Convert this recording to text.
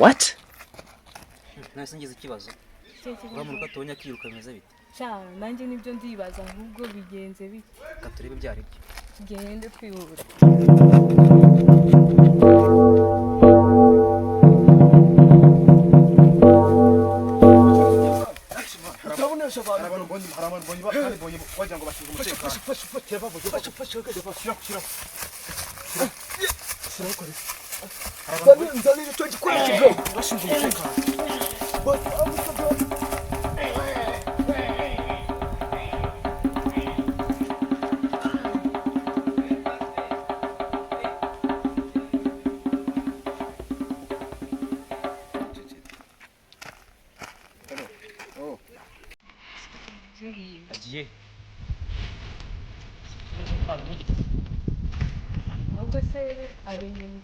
What? Nahise ngize ikibazo. Uriya muntu ko atubonye akiruka bimeze bite? Sha, nanjye nibyo ndibaza, ahubwo bigenze bite? Reka turebe ibyo ari byo. Tugende twihuta. Agiye. Ahubwo se ari inyuma.